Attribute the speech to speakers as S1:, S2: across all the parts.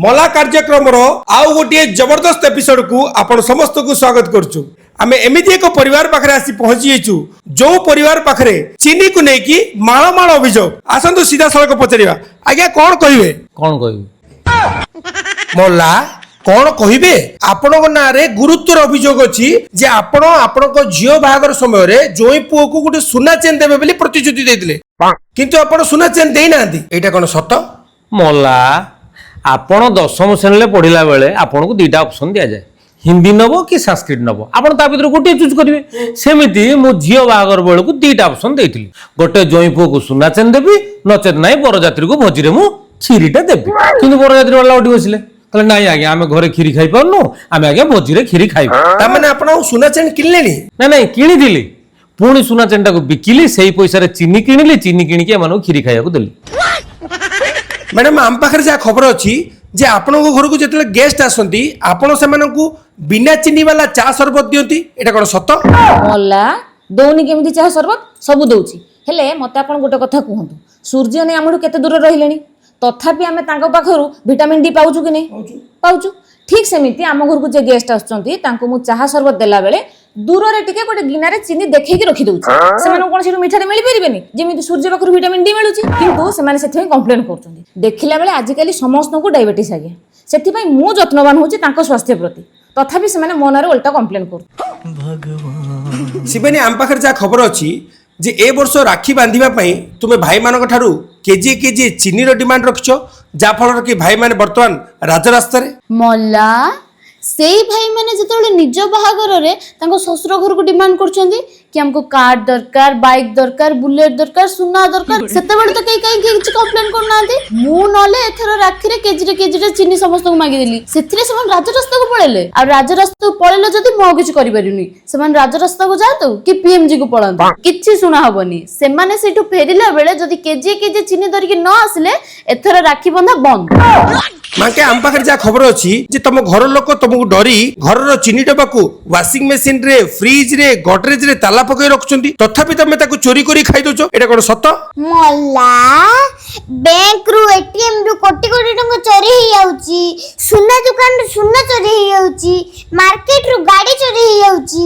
S1: ମଲା କାର୍ଯ୍ୟକ୍ରମର ଆଉ ଗୋଟିଏ ଜବରଦସ୍ତ ଏପିସୋଡକୁ ଆପଣ ସମସ୍ତଙ୍କୁ ସ୍ୱାଗତ କରୁଛୁ। ଆମେ ଏମିତି ଏକ ପରିବାର ପାଖରେ ଆସି ପହଞ୍ଚି ଯାଇଛୁ, ଯୋଉ ପରିବାର ପାଖରେ ଚିନିକୁ ନେଇକି ମାଳ ମାଳ ଅଭିଯୋଗ। ଆସନ୍ତୁ ସିଧାସଳଖ ପଚାରିବା। ଆଜ୍ଞା, କଣ କହିବେ?
S2: କଣ କହିବି?
S1: ମଲା, କଣ କହିବେ? ଆପଣଙ୍କ ନାଁରେ ଗୁରୁତ୍ୱର ଅଭିଯୋଗ ଅଛି ଯେ ଆପଣ ଆପଣଙ୍କ ଝିଅ ବାହାଘର ସମୟରେ ଜୋଇଁ ପୁଅକୁ ଗୋଟେ ସୁନା ଚେନ୍ ଦେବେ ବୋଲି ପ୍ରତିଶ୍ରୁତି ଦେଇଥିଲେ, କିନ୍ତୁ ଆପଣ ସୁନା ଚେନ୍ ଦେଇନାହାନ୍ତି। ଏଇଟା କଣ ସତ?
S2: ମଲା, ଆପଣ ଦଶମ ଶ୍ରେଣୀରେ ପଢିଲା ବେଳେ ଆପଣଙ୍କୁ ଦିଟା ଅପସନ୍ ଦିଆଯାଏ, ହିନ୍ଦୀ ନବ କି ସାଂସ୍କ୍ରିଟ ନବ। ଆପଣ ତା ଭିତରୁ ଗୋଟିଏ ଚୁଜ୍ କରିବେ। ସେମିତି ମୁଁ ଝିଅ ବାହାଘର ବେଳକୁ ଦିଟା ଅପସନ୍ ଦେଇଥିଲି। ଗୋଟେ, ଜୋଇଁ ପୁଅକୁ ସୁନା ଚେନ୍ ଦେବି, ନଚେତ ନାହିଁ ବରଯାତ୍ରୀକୁ ଭୋଜିରେ ମୁଁ କ୍ଷୀରିଟା ଦେବି। କିନ୍ତୁ ବରଯାତ୍ରୀ ବାଲା ଉଠି ବସିଲେ, କହିଲେ, ନାଇଁ ଆଜ୍ଞା, ଆମେ ଘରେ କ୍ଷୀରି ଖାଇପାରୁନୁ, ଆମେ ଆଜ୍ଞା ଭୋଜିରେ କ୍ଷୀରି ଖାଇବୁ।
S1: ତାମାନେ ଆପଣ ଆଉ ସୁନା ଚେନ୍ କିଣିଲେଣି?
S2: ନାଇଁ ନାଇଁ, କିଣିଥିଲି। ପୁଣି ସୁନା ଚେନ୍ଟାକୁ ବିକିଲି, ସେଇ ପଇସାରେ ଚିନି କିଣିଲି। ଚିନି କିଣିକି ଏମାନଙ୍କୁ କ୍ଷୀରି ଖାଇବାକୁ ଦେଲି।
S1: ମ୍ୟାଡାମ, ଆମ ପାଖରେ ଯାହା ଖବର ଅଛି ଯେ ଆପଣଙ୍କ ଘରକୁ ଯେତେବେଳେ ଗେଷ୍ଟ ଆସନ୍ତି, ଆପଣ ସେମାନଙ୍କୁ ବିନା ଚିନି ବାଲା ଚା ସରବତ ଦିଅନ୍ତି। ଏଇଟା କଣ ସତ?
S3: ମଲା, ଦଉନି କେମିତି? ଚାହା ସରବତ ସବୁ ଦଉଛି। ହେଲେ ମତେ ଆପଣ ଗୋଟେ କଥା କୁହନ୍ତୁ, ସୂର୍ଯ୍ୟ ନେଇ ଆମଠୁ କେତେ ଦୂର ରହିଲେଣି, ତଥାପି ଆମେ ତାଙ୍କ ପାଖରୁ ଭିଟାମିନ୍ ଡି ପାଉଛୁ କି ନାହିଁ? ପାଉଛୁ। ଠିକ ସେମିତି ଆମ ଘରକୁ ଯେ ଗେଷ୍ଟ ଆସୁଛନ୍ତି, ତାଙ୍କୁ ମୁଁ ଚାହା ସରବତ ଦେଲା ବେଳେ ଦୂରରେ ଟିକେ ଗୋଟେ ଗିନାରେ ଚିନି ଦେଖେଇକି ରଖିଦଉଛି। ସେମାନଙ୍କୁ କଣ ସେଠୁ ମିଠାରେ ମିଳିପାରିବେନି, ଯେମିତି ସୂର୍ଯ୍ୟ ପାଖରୁ ଭିଟାମିନ୍ ଡି ମିଳୁଛି? କିନ୍ତୁ ସେମାନେ ସେଥିପାଇଁ କମ୍ପ୍ଲେନ୍ କରୁଛନ୍ତି। ଦେଖିଲା ବେଳେ ଆଜିକାଲି ସମସ୍ତଙ୍କୁ ଡାଇବେଟିସ୍ ଆଜ୍ଞା। ସେଥିପାଇଁ ମୁଁ ଯତ୍ନବାନ ହେଉଛି ତାଙ୍କ ସ୍ୱାସ୍ଥ୍ୟ ପ୍ରତି, ତଥାପି ସେମାନେ ମୋ ନାଁରେ ଓଲଟା କମ୍ପ୍ଲେନ୍ କରୁଛନ୍ତି।
S1: ଶିବାନୀ, ଆମ ପାଖରେ ଯାହା ଖବର ଅଛି ଯେ ଏ ବର୍ଷ ରାକ୍ଷୀ ବାନ୍ଧିବା ପାଇଁ ତୁମେ ଭାଇମାନଙ୍କ ଠାରୁ କେଜିଏ କେଜିଏ ଚିନିର ଡିମାଣ୍ଡ ରଖିଛ, ଯାହାଫଳରେ କି ଭାଇମାନେ ବର୍ତ୍ତମାନ ରାଜରାସ୍ତାରେ।
S4: ମଲା, ସେଇ ଭାଇମାନେ ଯେତେବେଳେ ନିଜ ବାହାଘରରେ ତାଙ୍କ ଶ୍ୱଶୁର ଘରକୁ ଡିମାଣ୍ଡ କରୁଛନ୍ତି କି ଆମକୁ କାର ଦରକାର, ବାଇକ୍ ଦରକାର, ବୁଲେଟ ଦରକାର, ସୁନା ଦରକାର, ସେତେବେଳେ ତ କେହି କାହିଁକି କିଛି କମ୍ପ୍ଲେନ କରୁନାହାନ୍ତି। ମୁଁ ନହେଲେ ଏଥର ରାକ୍ଷୀରେ କେଜିରେ କେଜିରେ ଚିନି ସମସ୍ତଙ୍କୁ ମାଗିଦେଲି, ସେଥିରେ ସେମାନେ ରାଜରାସ୍ତାକୁ ପଳେଇଲେ। ଆଉ ରାଜରାସ୍ତାକୁ ପଳେଇଲେ ଯଦି ମୁଁ ଆଉ କିଛି କରିପାରିବିନି। ସେମାନେ ରାଜରାସ୍ତାକୁ ଯାଆନ୍ତୁ କି ପିଏମଜି କୁ ପଳାନ୍ତୁ, କିଛି ଶୁଣା ହବନି। ସେମାନେ ସେଇଠୁ ଫେରିଲା ବେଳେ ଯଦି କେଜିଏ କେଜିଏ ଚିନି ଧରିକି ନ ଆସିଲେ, ଏଥର ରାକ୍ଷୀ ବନ୍ଧା ବନ୍ଦ।
S1: ମାକେ, ଆମ ପାଖରେ ଯାହା ଖବର ଅଛି ଯେ ତମ ଘର ଲୋକ ତମକୁ ଡରି ଘରର ଚିନି ଡବାକୁ ୱାସିଂ ମେସିନ ରେ, ଫ୍ରିଜ ରେ, ଗଡରେଜ ରେ ତାଲା ପକେଇ ରଖୁଛନ୍ତି, ତଥାପି ତମେ ତାକୁ ଚୋରି କରି ଖାଇ ଦଉଛ। ଏଇଟା କଣ ସତ?
S5: ମଲା, ବ୍ୟାଙ୍କ ରୁ, ଏଟିଏମ ରୁ କୋଟି କୋଟି ଟଙ୍କା ଚୋରି ହେଇଯାଉଛି, ସୁନା ଦୋକାନରୁ ସୁନା ଚୋରି ହେଇଯାଉଛି, ମାର୍କେଟ ରୁ ଗାଡି ଚୋରି ହେଇଯାଉଛି।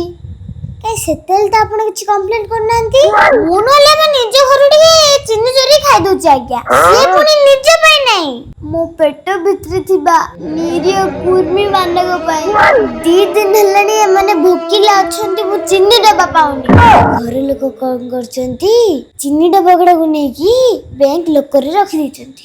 S5: କାଇଁ, ସେତେବେଳେ ତ ଆପଣ କିଛି କମ୍ପ୍ଲେନ କରୁନାହାନ୍ତି? ମୁଁ ନହେଲେ ଆମ ନିଜ ଘରୁ ଟିକେ ଚିନି ଚୋରି ଖାଇଦଉଛି ଆଜ୍ଞା। ସିଏ ପୁଣି ନିଜ ପାଇଁ ନାହିଁ, ମୋ ପେଟ ଭିତରେ ଥିବା ନିରୀହ କୁର୍ମି ମାନଙ୍କ ପାଇଁ। 2 ଦିନ ହେଲାଣି ଏମାନେ ଭୋକିଲା ଅଛନ୍ତି, ମୁଁ ଚିନି ଡବା ପାଉନି। ଘର ଲୋକ କଣ କରୁଛନ୍ତି? ଚିନି ଡବା ଗୁଡାକୁ ନେଇକି ବ୍ୟାଙ୍କ ଲକରରେ ରଖିଦେଇଛନ୍ତି।